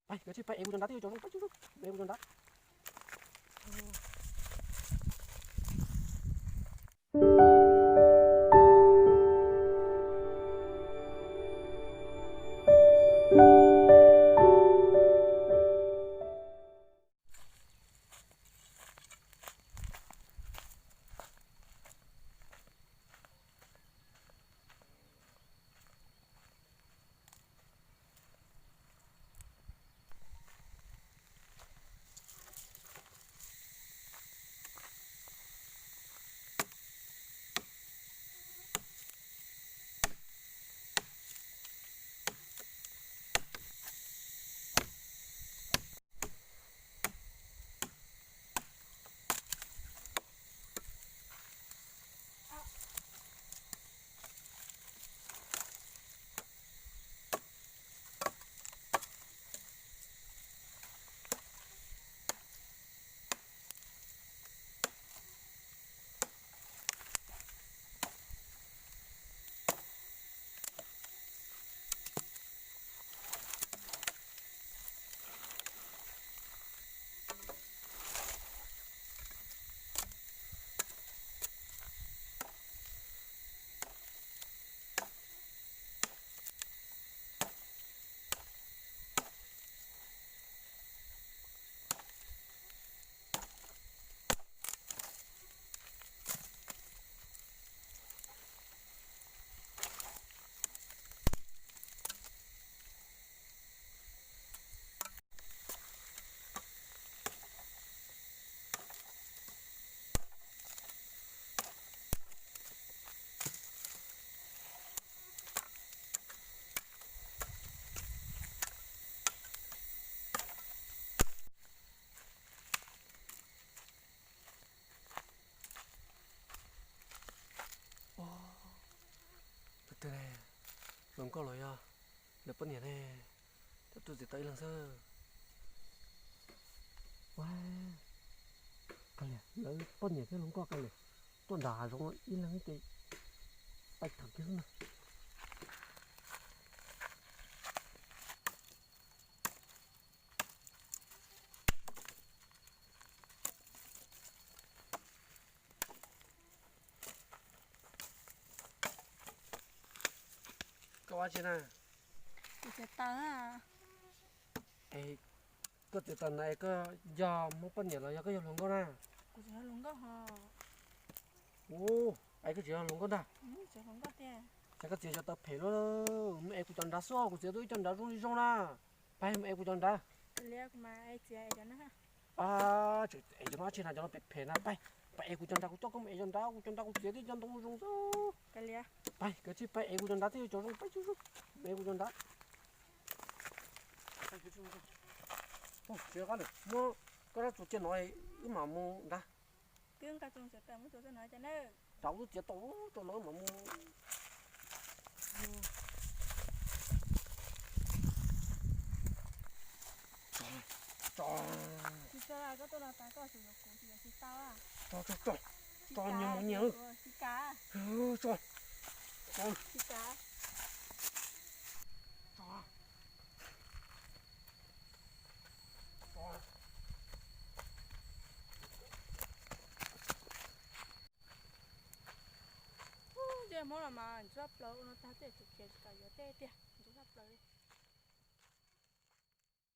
Pais, koj tsis pais es kuv cov nrad thiaj tso zoo, pais tso zoo, es kuv cov nrad. Tus twg ne? Hluas nkauj los yog lawv poj niam ne? Coj tuaj txiav tau ib leeg xwb. Ua, kawg li, lawv poj niam thiab hluas nkauj kawg li. Tuaj nram hav zoov ib leeg ces pais thawm kiag xwb na. Koj ua dab tsi na? Kuv txiav taws. Es koj txiav taws na es koj yog Hmoob poj niam los yog koj yog hluas nkauj na? Kuv tseem yog hluas nkauj ho. Ua, es koj tseem yog hluas nkauj ntag. Ces koj txiav cov taws phem lawm, mus es kuv cov nrad xwb, kuv txiav tau ib co nrad zoo li zoo na. Pab mus es kuv cov nrad. Es cov no dab tsi na, cov no phem phem na, pab, pab es kuv cov nrad, kuv coj koj mus es cov nrad, kuv cov nrad kuv txiav tib co ntoo zoo xwb. Pab, koj tsis pab es kuv cov nrad thiaj cov zoo, pab tsis zoo, mus es kuv cov nrad. Tsis qab lawm, muab koj rab txuas cia no wb mam mus nrad. Twb nqa txuas txiav taws muab txuas txoj no cas na. Rau wb txiav tau txoj no wb mam mus. Tso, tso, tso, tso, nyias mus nyias. Tso, tso, tso, tso. Ntsej muag los mas tsuab plaws ua no tag tej tseem khiav tsis kam yuav tej tiag.